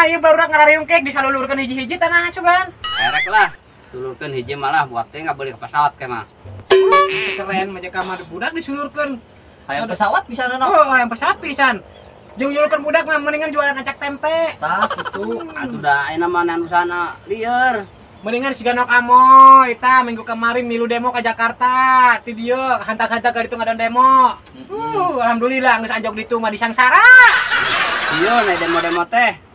Tanah ieu barudak ngarariung kek disalulurkeun hiji-hiji tanah sugan. Erek lah. Sulurkeun hiji malah buat teh enggak boleh ke pesawat ke mah. Keren mah kamar budak disulurkeun. Hayang pesawat bisa nana. Oh, hayang pesawat pisan. Jeung nyulurkeun budak mah mendingan jualan acak tempe. Tah kitu. Atuh da ayeuna mah usahana lieur. Mendingan siga nok amoy tah minggu kemarin milu demo ke Jakarta. Ti dieu hantak-hantak ka ditu ngadon demo. Alhamdulillah geus anjog ditu mah disangsara. Ieu na demo-demo teh.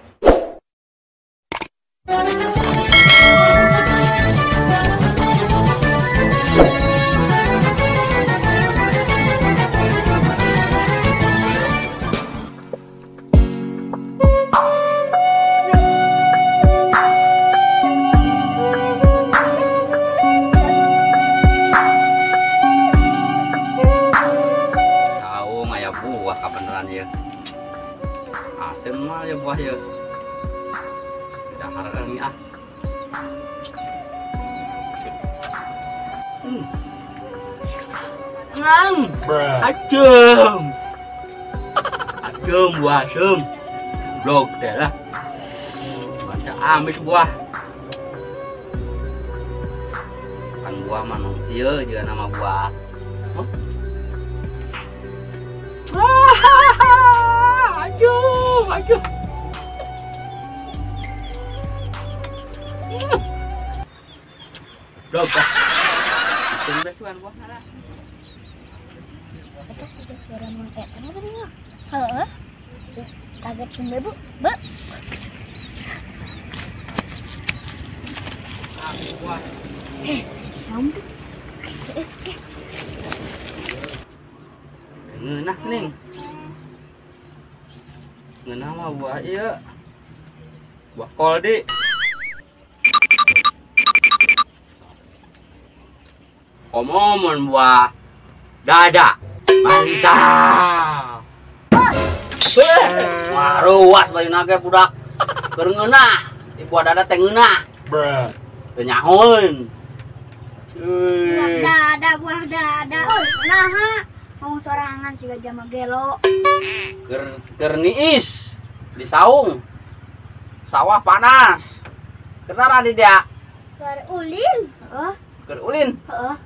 Buah kabeneran ya. Asem mah ya buah ya. Dahar ini ah. Adem. Adem buah asem. Blok teh lah. Baca amis buah. Kan buah mah ieu juga nama buah. Huh? Aduh, aduh. Blok ah. Besuan buah nara. Suara mang eta mah tadi mah. Heeh. Kaget kumbe Bu. Bu. Buah. Sampai. Ngeunah ning. Ngeunah mah buah ieu. Buah koldi. Komo mun buah dada. Mantap. Wah, ruas baju naga budak. Keur ngeunah. Buah dada teh ngeunah. Bruh. Teu nyahoeun. Buah dada, buah dada. Naha. Ngomong sorangan siga jama gelo. Keur niis di saung. Sawah panas. Kenapa di dia? Keur ulin. Heeh. Keur ulin. Heeh.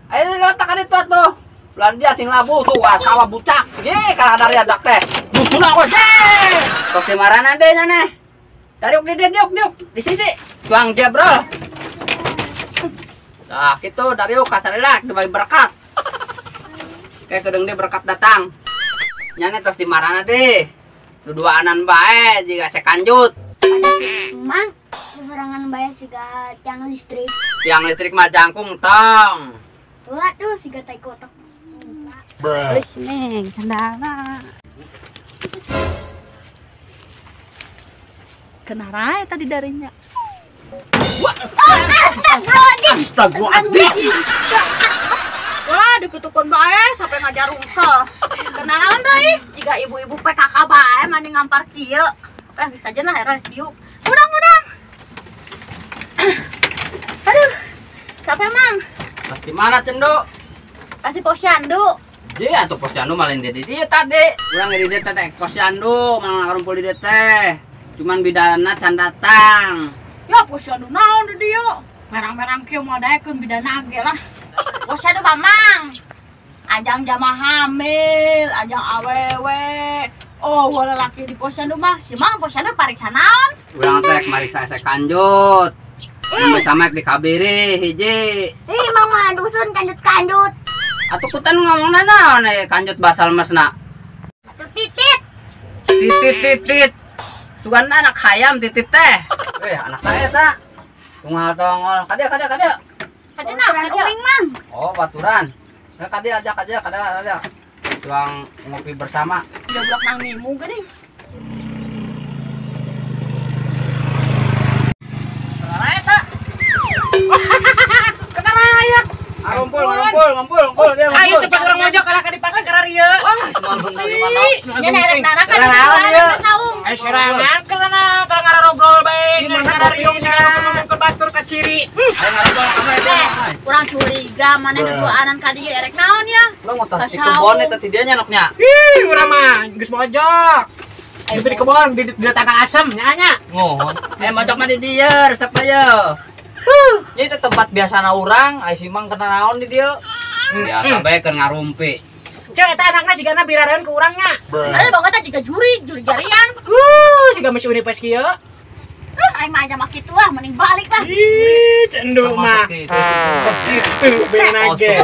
Ayo lewat ka ditu atuh. Ulah dia sing labu tuh sawah bucak. Ye kana dari adak teh. Dusuna we. Tos di marana deui nya neh. Dariuk di dieu diuk diuk di sisi. Cuang jebrol. Nah, kitu dariuk ka sareulak dibagi berkat. Kayak kedeng dia berkat datang. Nyane tos di marana deh. Duduanan bae jiga sekanjut. Mang, serangan bae siga tiang listrik. Tiang listrik mah jangkung tong. Wah tuh siga tai kotak. Wis neng sandalna. Kenara tadi darinya. Astagfirullahaladzim. Astagfirullahaladzim. Wah, dikutukun bae sampai ngajarungkel. Kenalan deui jika ibu-ibu PKK bae mani ngampar kieu. Eh geus kajen lah era diuk. Urang-urang. Aduh. Capek mang. Pasti mana cendo? Pasti posyandu. Dia atuh posyandu malah di dieu tadi. Urang di dieu teh posyandu, malah ngarumpul di dieu teh. Cuman bidana can datang. Ya posyandu naon di dieu? Merang-merang kieu moal daekeun bidana ge lah. Posyandu mamang. Ajang jamaah hamil, ajang awewe. Oh, lelaki di posyandu mah. Si mang posyandu pariksa naon? Urang teh mariksa esek kanjut. Mun samek di kabiri hiji. Ih, mang mah dusun kanjut-kanjut. Atuh kutan ngomongna naon kanjut basal mesna? Atuh titit. Titit titit. Sugan anak hayam titit teh. Anak saya ta. Tunggal tongol. Kadia kadia kadia. Kadia nah, kadia. Mang. Oh, baturan. Nah, kadia ajak aja, kadia aja. Tuang ngopi bersama. Joblok nang nimu geuning. Kenara eta. Kenara ya. Ngumpul, ngumpul, ngumpul, ngumpul. Ayo tempat orang mojok kalah ka dipakai kararieu. Wah, semua bener di mana. Nya nerek nara ka di saung. Eh serangan kana kalau ngarobrol bae ngarariung sing ngomong batur ka ciri. Ayo ngarobrol ka bae. Kurang curiga maneh duaanan ka dieu erek naon ya? Lo ngotos di kebon eta ti dieu nya noknya. Ih, urang mah geus mojok. Itu di kebon di tangkal asem nya nya. Mohon. Mojok mah di dieu resep aya. Ieu teh tempat biasana urang, ai si Mang kena naon di dieu? Biasa bae keur ngarumpi. Cek eta anakna sigana birareun ku urang nya. Ayo bang eta jiga juri, juri jarian. Siga masih unipes kieu. Aing mah aja mah kitu ah, mending balik lah. Ih, cendu mah. Kitu beuna ge.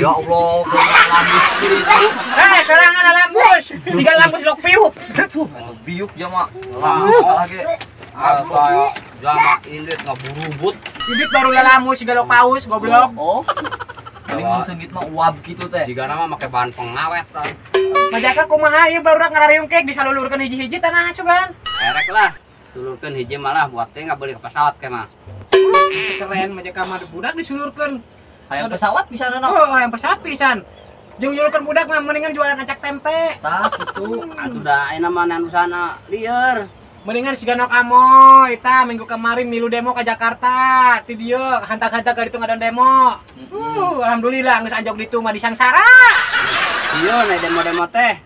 Ya Allah, lambus kitu. Sorangan lambus. Siga lambus lok piuk. Biuk jama. Lambus lagi. Apa jama indit ngaburubut. Indit baru lalamus siga lok paus goblok. Oh. Paling mun seungit mah uap gitu teh. Jigana mah make bahan pengawet tah. Majaka kumaha ieu barudak ngarariung kek disalulurkeun hiji-hiji tanah sugan. Erek lah. Sulurkeun hiji malah buat teh enggak beli ke pesawat ke mah. Keren Majaka mah budak disulurkeun. Hayang pesawat pisan no. Oh, hayang pesawat pisan. Jeung nyulurkeun budak mah mendingan jualan acak tempe. Tah kitu. Atuh da ayeuna mah usahana lieur. Mendingan siga nok amoy tah minggu kemarin milu demo ke Jakarta. Ti dieu hantak-hantak ka ditu ngadon demo. Alhamdulillah geus anjog ditu mah disangsara. Sieun aya demo-demo teh.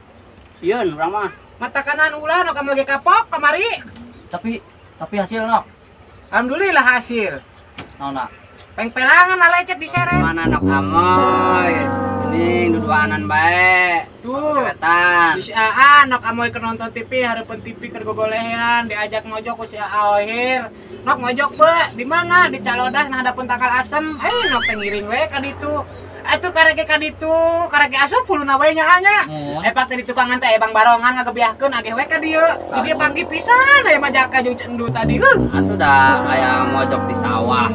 Sieun urang mah. Mata kanan ulah nok amoy ge kapok kamari. Tapi hasil nok. Alhamdulillah hasil. Naon nak? Pengpelangan lecet diseret. Mana nok amoy? Ini duduanan bae. Tuh. Di si AA nok amoy keur nonton TV hareupeun TV keur gogolehan diajak mojok ku si AA Ohir. Nok mojok be di mana? Di Calodas nah hadapeun tangkal asem. Nok teh ngiring we ka ditu. Atuh kareke ka ditu, kareke asup huluna we nya nya. Pak teh di tukangan teh Bang Barongan ngagebiahkeun ageh we ka dieu. Di dieu panggih pisan aya Majaka jeung Cendu tadi. Atuh da aya mojok di sawah.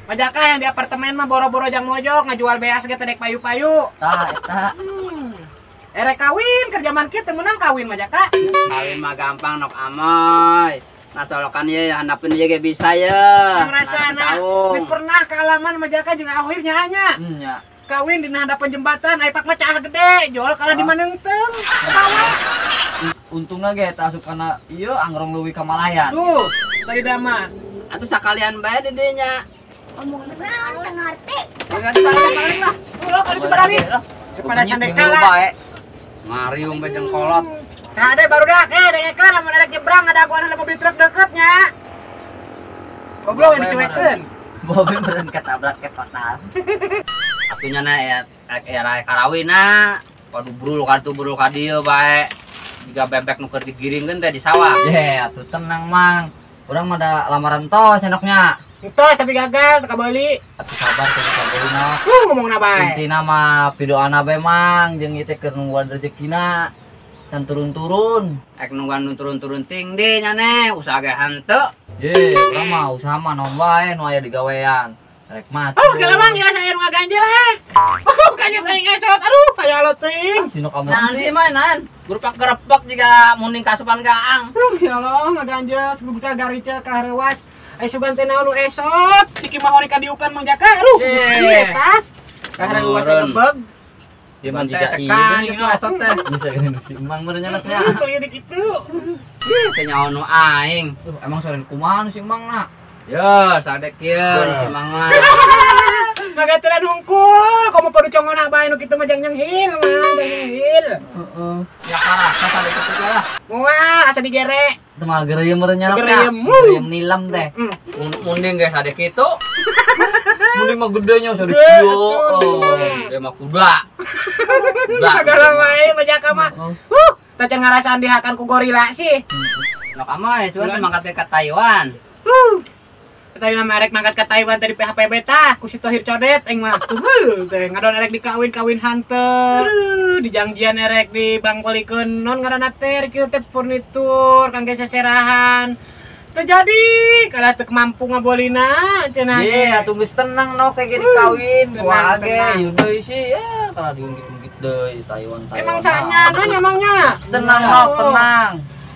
Majaka yang di apartemen mah boro-boro jang mojok ngajual beas ge teh dek payu-payu. Tah eta. Erek kawin keur jaman kieu teu meunang kawin Majaka. Kawin mah gampang nok amoy. Nah solokan ieu handapeun ieu ge bisa ye. Ngrasana geus pernah kaalaman Majaka jeung Ahoir nya nya. Nya. Kawin dina hadapan jembatan ai pak mah caah gede, jol kalah di maneungteung. Ketawa. Untungna ge eta asup kana ieu angrong leuwih ka Malayan. Tuh, tadi mah. Atuh sakalian bae di dieu nya. Omong naon teu ngarti. Balik lah. Ulah kali balik. Daripada sandekala. Ngariung bae jeung kolot. Nah, ada barudak, dengekeun lamun arek nyebrang ada aguan mobil truk deketnya. Goblok yang dicuekeun. Mobil beureun ketabrak ke total. Atunya na ya era karawina. Waduh brul ka ditu brul ka dieu bae. Jiga bebek nu keur digiringkeun teh di sawah. Ye, atuh tenang Mang. Urang mah da lamaran tos enoknya. Tos tapi gagal teu kabeuli. Atuh sabar teu kabeuli nok. Ngomongna bae. Intina mah pidoana bae Mang jeung ieu teh keur nungguan rezekina. Can turun-turun. Ek nungguan turun-turun ting di nyane usaha ge henteu. Ye, urang mah usaha mah naon bae nu aya digawean. Rek mati. Oh, geula Mang ieu aya nu ngaganjel he. Oh, kanya teuing esot. Aduh, kaya lo teuing. Sino kamu? Naon sih mah naon? Grupak gerebek jiga munding kasupan gaang. Aduh, ya Allah ngaganjel sebuka garicel ka reuas. Ai sugan teh naon nu esot? Siki mah ka diukan Mang Jaka. Aduh, eta. Ka reuas gebeg. Dia mah jiga sekan gitu esot teh. Bisa geuning si Mang meureun nya teh. Kuliah di kitu. Teh nyaho nu aing. Emang sore kumaha nu si Mang na? Yo, sadek kieu si Mang mah. Magatelan hungkul, komo padu congona bae nu kitu mah jang nyenghil, Mang, jang nyenghil. Heeh. Ya karasa sadek kitu lah. Moal asa digere. Teu mah gereuyeum meureun nya. Gereuyeum. Gereuyeum nilam teh. Munding ge sadek kitu. Munding mah gedenya sadek kieu. Oh. Dia mah kuda. Kuda. Sagala wae Majaka mah. Huh, teh can ngarasaan dihakan ku gorila sih. Nok amoy sugan teh mangkat ka Taiwan. Tadi nama erek mangkat ke Taiwan tadi PHPB tah ku si Tohir Codet aing mah tuh teh ngadon erek dikawin-kawin hanteu dijangjian erek di bangkolikeun non ngaranna teh kieu teh furnitur kangge seserahan teu jadi kalah teu mampu ngabolina cenah ye atuh geus tenang no kayak gini kawin kumaha ge ieu deui sih ya kalah diungkit-ungkit deui Taiwan Taiwan emang sanyana emangnya tenang no tenang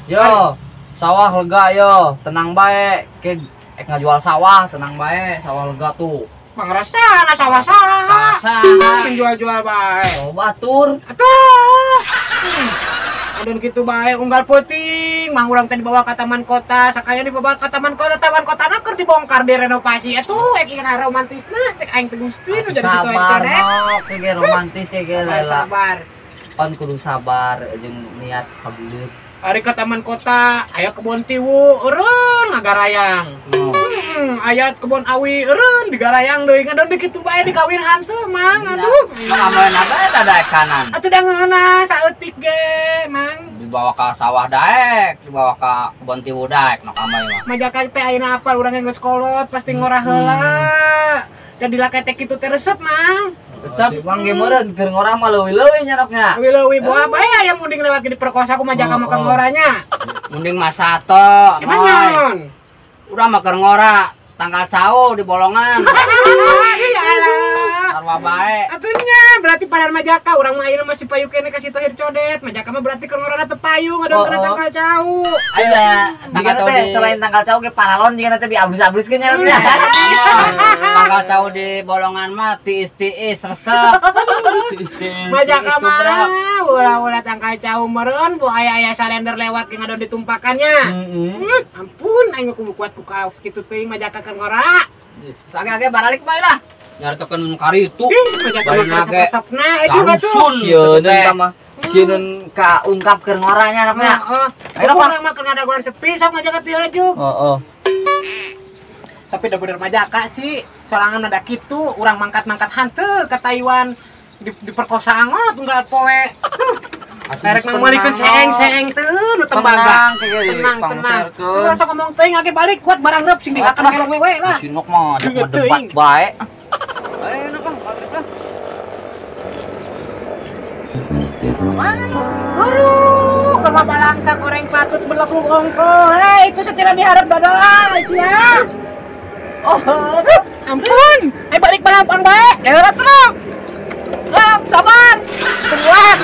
yo sawah lega yo tenang bae ke ek ngajual sawah tenang bae sawah lega tuh pangrasana sawah saha sawah menjual-jual bae oh batur atuh Adon kitu bae unggal peuting mang urang teh dibawa ka taman kota sakalian dibawa ka taman kota na keur dibongkar direnovasi atuh ek kira romantisna cek aing teh Gusti nu jadi situ sabar nok ge romantis ge lela sabar pan kudu sabar jeung niat kabeuleuh. Ari ka taman kota, aya kebon tiwu, eureun ngagarayang. Aya kebon awi, eureun digarayang deui. Ngadon di kitu bae dikawin hantu, Mang. Aduh. Mang amoy na bae da kanan. Atuh da ngeunah saeutik ge, Mang. Dibawa ka sawah daek, dibawa ka kebon tiwu daek nok amoy mah. Majaka teh ayeuna apal urang geus kolot pasti ngorah heula. Jadi lake teh kitu teh resep, Mang. Resep Mang ge meureun keur ngorah mah leuwih-leuwih nya noknya. Leuwih-leuwih buah bae aya munding lewat ge diperkosa ku majaka mah keur ngoranya. Munding mah sato. Emang naon? Urang mah keur ngora tanggal cau di bolongan. Iya lah. Sarua bae. Atunya berarti padahal majaka urang mah ayeuna masih payu keneh ka si Tohir Codet. Majaka mah berarti keur ngorana teu payu ngadon kana tanggal cau. Aya tanggal cau di selain tanggal cau ge paralon jeung teh diablis-abliskeun nya. Tanggal cau di bolongan mah tiis-tiis resep. Majaka mah ulah-ulah tanggal cau meureun bu aya-aya salender lewat ge ngadon ditumpakannya. Ampun aing kudu kuat ku kaos kitu teuing majaka keur ngora. Sage-age baralik bae lah. Nyaritokeun nu karitu. Majaka mah resep-resepna eta juga tuh. Sieun eta mah. Sieun kaungkap keur ngoranya anaknya. Heeh. Ayo urang mah keur ngadagoan sepi sok majaka teu laju. Heeh. Tapi da bener majaka sih, sorangan ada kitu, urang mangkat-mangkat hanteu ke Taiwan diperkosa angot tunggal poe. Erek mangmeulikeun seeng-seeng teu nu tembaga. Tenang, tenang. Lu sok ngomong teuing age balik kuat barang reup sing diakan kelong wewe lah. Si nok mah debat bae. Ayo nok balik lah. Aduh, keur balangsa goreng patut belekung ongko. Hei, itu setira diharap dodol sia. Oh, aduh. Ampun. Ayo balik balampang bae. Heula terus. Sabar. Tungguan.